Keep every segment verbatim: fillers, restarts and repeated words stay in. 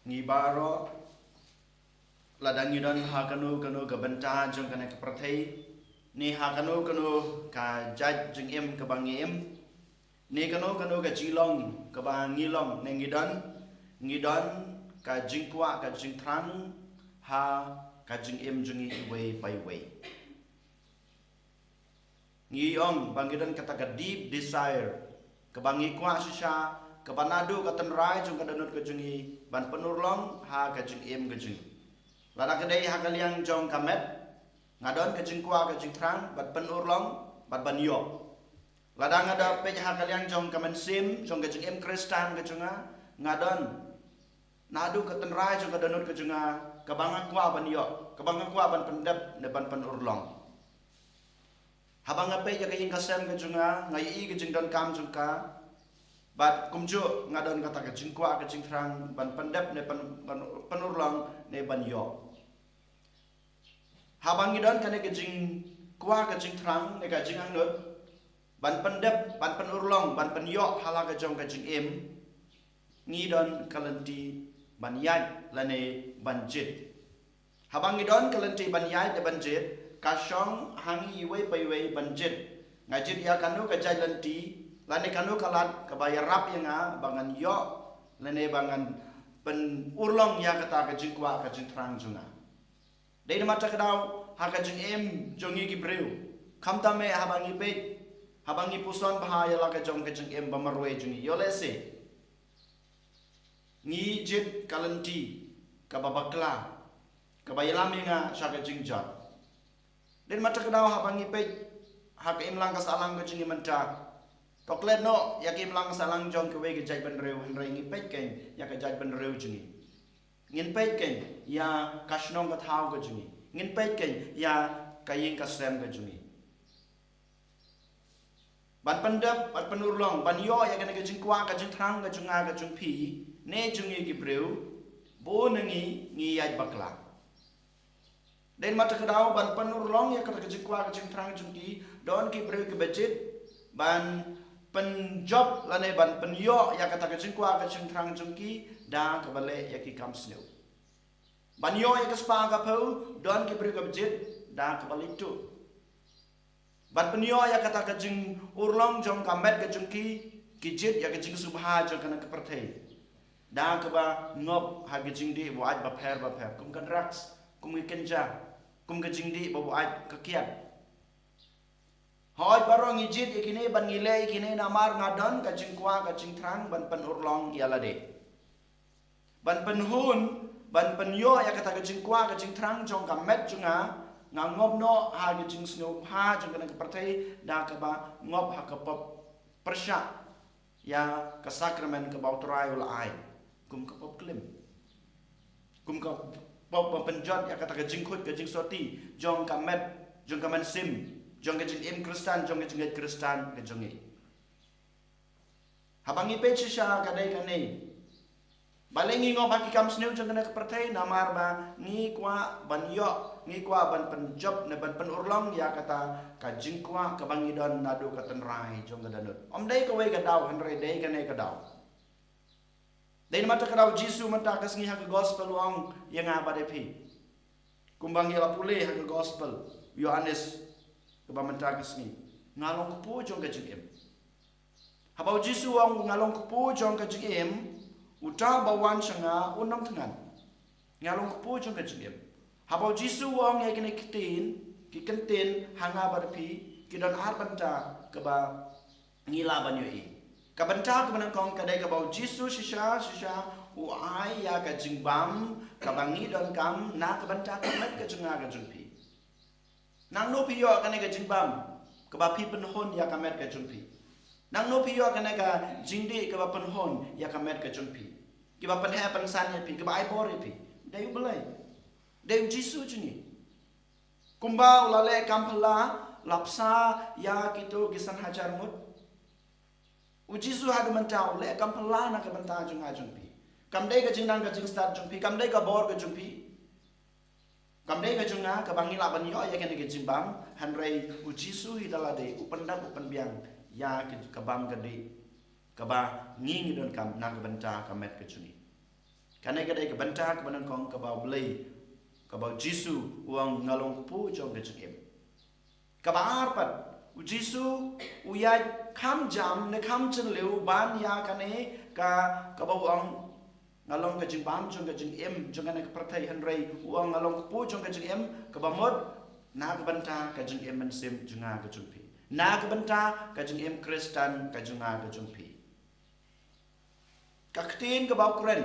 Ngi baroh, lada ngi don ha kano kano ka bynta jong kane ka pyrthei, ne ha kano kano ka jait jingim kaba ngi im, ne kano kano ka jinglong kaba ngi long ne ngi don, ngi don ka jingkwah ka jingthrang ha ka jingim jong ngi iwei pa iwei. Ngi ong ba ngi don kata ka deep desire, kaba ngi kwah shisha, kaba naduh ka tynrai jong ka dohnud ka jong ngi ban pynurlong ha ka jingim ka jong ngi. Lada ka dei ha ka liang jong ka met, nga don ka jingkwah ka jingthrang ban pynurlong bad ban ïoh. Lada nga da peit ha ka liang jong ka mynsiem, jong ka jingim Khristan ka jong nga, nga don naduh ka tynrai jong ka dohnud ka jong nga, kaba nga kwah ban ïoh, kaba nga kwah ban pyndep ne ban pynurlong. Haba nga peit ïa ka ïing ka sem ka jong nga, nga ïohi ka jingdonkam jong ka, bad kumjuh nga don kata ka jingkwah ka jingthrang ban pyndep ne pyn-, ban pynurlong ne ban ïoh. Haba ngi don kane ka jingkwah ka jingthrang ne ka jingangnud ban pyndep, ban pynurlong, ban pynïoh ha la ka jong ka jingim, ngi don ka lynti ban ïaid lane ban jied. Haba ngi don ka lynti ban ïaid ne ban jied, ka shong ha ngi iwei pa iwei ban jied. Nga jied ïa kano ka jait lynti lane kano ka lad kaba ïarap ïa nga ba ngan ïoh lane ba ngan pynurlong ïa kata ka jingkwah ka jingthrang jong nga. Dei namar kata ka daw ha ka jingim jong ngi ki briew, khamtam eh haba ngi peit, haba ngi puson bha ïa la ka jong ka jingim ba marwei jong ngi, ïoh lehse ngi jied ka lynti kaba bakla, kaba ïalam ïa nga sha ka jingjot. Dei namar kata ka daw haba ngi peit ha ka imlang ka sahlang ka jong ngi mynta, to klet noh ïa ka imlang ka sahlang jong kiwei ki jaitbynriew, hynrei ngi peit kein ïa ka jaitbynriew jong ngi. Ngin peit kein ïa ka shnong ka thaw ka jong ngi. Ngin peit kein ïa ka ïing ka sem ka jong ngi. Ban pyndep, ban pynurlong, ban ïoh ïa kane ka jingkwah ka jingthrang ka jong nga ka jong phi, ne jong ngi ki briew, bun na ngi ngi ïaid bakla. Dei namar kata ka daw ban pynurlong ïa kata ka jingkwah ka jingthrang jong ki, don ki briew kiba jied ban pynjop lane ban pynïoh ïa kata ka jingkwah ka jingthrang jong ki da kaba leh ïa ki kam sniew. Ban ïoh ïa ka spah ka phew, don ki briew kiba jied da kaba leit tuh. Ban pynïoh ïa kata ka jingurlong jong ka met ka jong ki, ki jied ïa ka jingsngewbha jong kane ka pyrthei da kaba ngop ha ka jingdih ba wait bapher bapher, kum ka drugs, kum ka ganja, kum ka jingdih ba wait ka kiad. Hooid, baroh ngi jied ïa kine, ban ngi leh ïa kine namar nga don ka jingkwah ka jingthrang ban pynurlong ïa lade, ban pynhun, ban pynïoh ïa kata ka jingkwah ka jingthrang jong ka met jong nga. Nga ngop noh ha ka jingsngewbha jong kane ka pyrthei da kaba ngop ha ka pop pyrshah ïa ka sakramen kaba U Trai u la ai, kum ka pop klim, kum ka pop ba pynjot ïa kata ka jingkhuid ka jingsotti jong ka met, jong ka mynsiem, jong ka jingim Khristan, jong ka jingngeit Khristan ka jong ngi. Haba ngi peit shisha ka dei kane, balei ngi ngop ha ki kam sniew jong kane ka pyrthei? Namar ba ngi kwah ban ïoh, ngi kwah ban pynjop ne ban pynurlong ïa kata ka jingkwah kaba ngi don naduh ka tynrai jong ka dohnud. Ym dei kawei ka daw, hynrei dei kane ka daw. Dei namar kata ka daw Jisu mynta ka sngi ha ka gospel u ong ïa nga bad ïa phi, kumba ngi la pule ha ka gospel u Ïoannis kaba mynta ka sngi, nga long kpu jong ka jingim. Haba u Jisu u ong nga long kpu jong ka jingim, uta ba wan sha nga un ym thngan. Nga long kpu jong ka jingim. Haba u Jisu u ong ïa kine ki ktien, ki kyntien ha nga bad phi, ki don ar bynta kaba ngi lah ban ïohi. Ka bynta kaba nyngkong ka dei kaba u Jisu shisha shisha u ai ïa ka jingbam kaba ngi donkam na ka bynta ka met ka jong nga ka jong phi. Nangno phi ïoh kane ka jingbam kaba phi pynhun ïa ka met ka jong phi? Nangno phi ïoh kane ka jingdih kaba pynhun ïa ka met ka jong phi, kiba pynheh pynsan ïa phi, kiba ai bor ïa phi? Dei U Blei, dei U Jisu jong ngi. Kumba u la leh kam phylla, la bsa ïa kito ki san hajar ngut, u Jisu ha ka mynta u leh kam phylla na ka bynta jong nga jong phi. Kam dei ka jingnang ka jingstad jong phi, kam dei ka bor ka jong phi, kam dei ka jong nga kaba ngi lah ban ïoh ïa kane ka jingbam, hynrei u Jisu hi da lade u pyndap u pynbiang ïa ka, ka bam ka dih kaba ngi ngi donkam na ka bynta ka met ka jong ngi. Kane ka dei ka bynta kaba nyngkong kaba U Blei, kaba U Jisu u ong nga long kpu jong ka jingim. Kaba ar pat, U Jisu u ïaid kham jam ne kham chynliew ban ïa kane ka, kaba u ong nga long ka jingbam jong ka jingim jong kane ka pyrthei, hynrei u ong nga long kpu jong ka jingim, kaba mut na ka bynta ka jingim mynsiem jong nga ka jong phi, na ka bynta ka jingim Khristan ka jong nga ka jong phi. Ka ktien kaba u kren,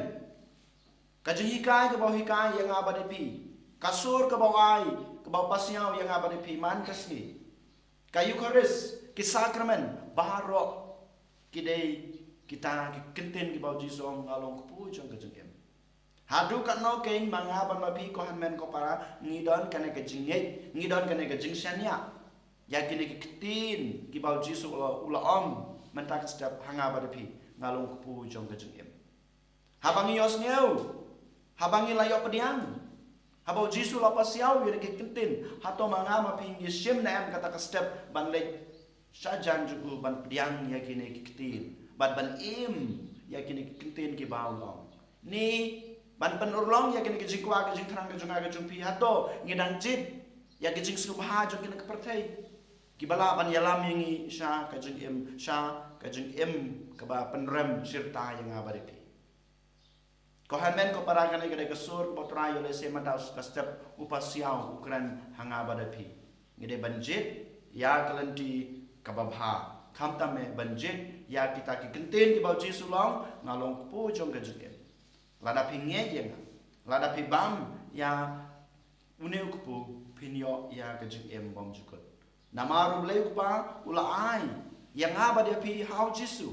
ka jinghikai kaba u hikai ïa nga bad ïa phi, ka sur kaba u ai, kaba u pasiaw ïa nga bad ïa phi man ka sngi, ka Eukharist, ki sakramen baroh, ki dei kita ki kyntien kiba U Jisu u ong nga long kpu jong ka jingim. Haduh katno kein ma nga bad ma phi, ko hynmen ko para, ngi don kane ka jingngeit, ngi don kane ka jingshaniah ïa kine ki ktien kiba U Jisu u la, u la ong mynta ka step ha nga bad ïa phi, nga long kpu jong ka jingim. Haba ngi ïohsngew, haba ngi la ïoh pdiang, haba U Jisu u la pasiaw ïa kine ki ktien, hato ma nga ma phi ngi shim ne em kata ka step ban leit sha jan jong u ban pdiang ïa kine ki ktien, ban, ban im ïa kine ki ktien kiba u la ong? Ne ban pynurlong ïa kine ki jingkwah ki jingthrang ka jong nga ka jong phi, hato ngi dang jied ïa ki jingsngewbha jong kine ki pyrthei kiba lah ban ïalam ïa ngi sha ka jingim, sha ka jingim kaba pynrem shirta ïa nga bad ïa phi? Ko hynmen ko para, kane ka dei ka sur kaba U Trai u la lehse mynta ka step u pasiaw, u kren ha nga bad ïa phi. Ngi dei ban jied ïa ka lynti kaba bha, khamtam eh ban jied ïa kita ki kyntien kiba U Jisu u la ong nga long kpu jong ka jingim. Lada phi ngeit ïa nga, lada phi bam ïa une u kpu, phin ïoh ïa ka jingim bymjukut. Namar U Blei U Kpa u la ai ïa nga bad ïa phi ha U Jisu.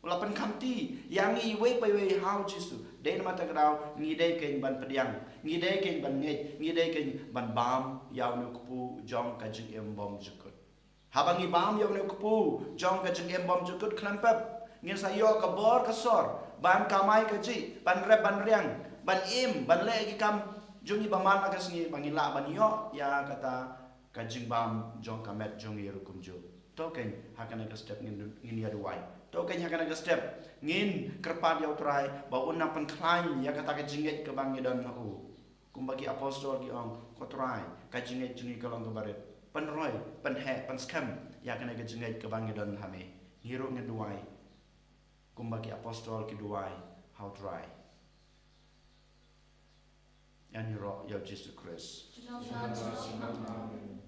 U la pynkhamti ïa ngi iwei pa iwei ha U Jisu. Dei namar kata ka daw ngi dei kein ban pdiang, ngi dei kein ban ngeit, ngi dei kein ban bam ïa une u kpu jong ka jingim bymjukut. Haba ngi bam ïa une u kpu jong ka jingim bymjukut, khlem pep ngin sa ïoh ka bor ka sor ban kamai kajih, ban rep ban riang, ban im, ban leh ki kam jong ngi ba man la ka sngi, ba ngin lah ban ïoh ïa kata ka jingbam jong ka met jong ngi ruh kumjuh. To kein ha kane ka step ngin, ngin ïa duwai. To kein ha kane ka step ngin kyrpad ïa U Trai ba un nang pynkhlaiñ ïa kata ka jingngeit kaba ngi don ha u. Kumba ki apostol ki ong, ko Trai, ka jingngeit jong ngi ka long kaba rit. Pynroi, pynheh, pynskhem ïa kane ka jingngeit kaba ngi don ha me. Ngi ruh ngin duwai kumba ki apostol ki duwai ha U Trai. Ïa ngi ruh ïa U Jisu Khrist. Amen.